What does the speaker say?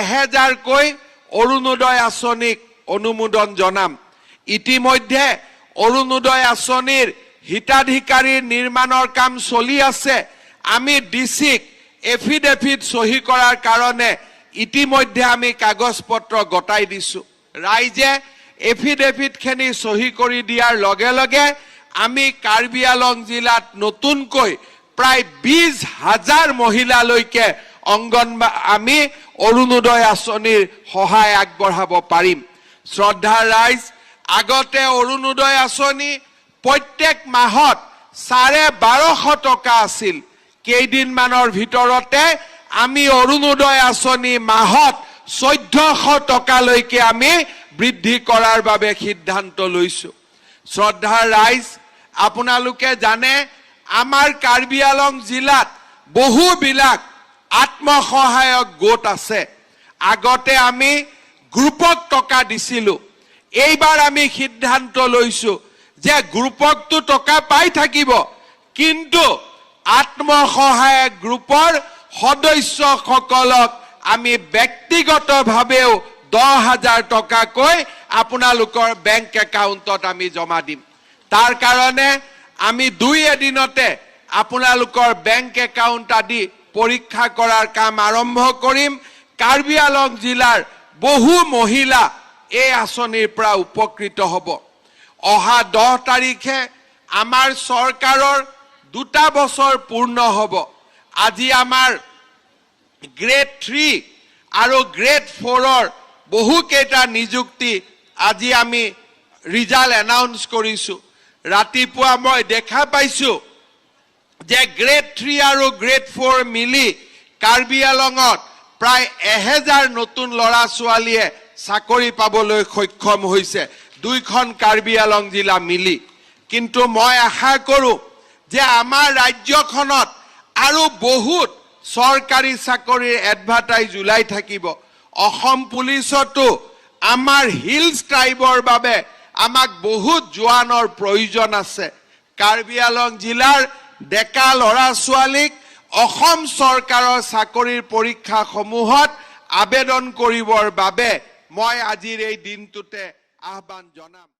1000কৈ অৰুণোদয় আঁচনিক অনুমোদন জনাম। ইতিমধ্যে অৰুণোদয় আঁচনিৰ হিতাধিকাৰীৰ নিৰ্মাণৰ কাম চলি আছে। আমি ডিচিক এফিডেভিট চহী কৰাৰ কাৰণে ইতিমধ্যে আমি কাগজ পত্ৰ গতাই দিছো। ৰাইজে এফিডেভিটখিনি চহী কৰি দিয়াৰ লগে লগে আমি কাৰ্বি আলং জিলাত নতুনকৈ প্ৰায় 20,000 মহিলালৈকে আমি অৰুণোদয় আঁচনিৰ সহায় আগবঢ়াব পাৰিম। শ্ৰদ্ধাৰ ৰাইজ, আগতে অৰুণোদয় আঁচনি প্ৰত্যেক মাহত 1250 টকা আছিল। কেইদিনমানৰ ভিতৰতে আমি অৰুণোদয় আঁচনি মাহত 1400 টকালৈকে আমি বৃদ্ধি কৰাৰ বাবে সিদ্ধান্ত লৈছো। শ্ৰদ্ধাৰ ৰাইজ, আপোনালোকে জানে, আমাৰ কাৰ্বি আলং জিলাত বহুবিলাক আত্মসহায়ক গোট আছে। আগতে আমি গ্ৰুপক টকা দিছিলো। এইবাৰ আমি সিদ্ধান্ত লৈছো যে গ্ৰুপকটো টকা পাই থাকিব, কিন্তু আত্মসহায়ক গ্ৰুপৰ সদস্যসকলক আমি ব্যক্তিগতভাৱেও 10,000 টকাকৈ আপোনালোকৰ বেংক একাউণ্টত আমি জমা দিম। তাৰ কাৰণে আমি দুই এদিনতে আপোনালোকৰ বেংক একাউণ্ট আদি পৰীক্ষা কৰাৰ কাম আৰম্ভ কৰিম। কাৰ্বি আলং জিলাৰ বহু মহিলা এই আঁচনিৰ পৰা উপকৃত হ'ব। অহা 10 তাৰিখে আমাৰ চৰকাৰৰ 2টা বছৰ পূৰ্ণ হ'ব। আজি আমাৰ গ্ৰেড 3 আৰু গ্ৰেড 4ৰ বহুকেইটা নিযুক্তি আজি আমি ৰিজাল্ট এনাউন্স কৰিছোঁ। ৰাতিপুৱা মই দেখা পাইছোঁ যে গ্ৰেড 3 আৰু গ্ৰেড 4 মিলি কাৰ্বি আলঙত প্ৰায় 1000 নতুন ল'ৰা ছোৱালীয়ে চাকৰি পাবলৈ সক্ষম হৈছে, দুইখন কাৰ্বি আলং জিলা মিলি। কিন্তু মই আশা কৰোঁ যে আমাৰ ৰাজ্যখনত আৰু বহুত চৰকাৰী চাকৰিৰ এডভাৰটাইজ ওলাই থাকিব। অসম পুলিচতো আমাৰ হিলছ ট্ৰাইবৰ বাবে আমাক বহুত জোৱানৰ প্ৰয়োজন আছে। কাৰ্বি আলং জিলাৰ ডেকা ল'ৰা ছোৱালীক অসম চৰকাৰৰ চাকৰিৰ পৰীক্ষাসমূহত আবেদন কৰিবৰ বাবে মই আজিৰ এই দিনটোতে আহ্বান জনাম।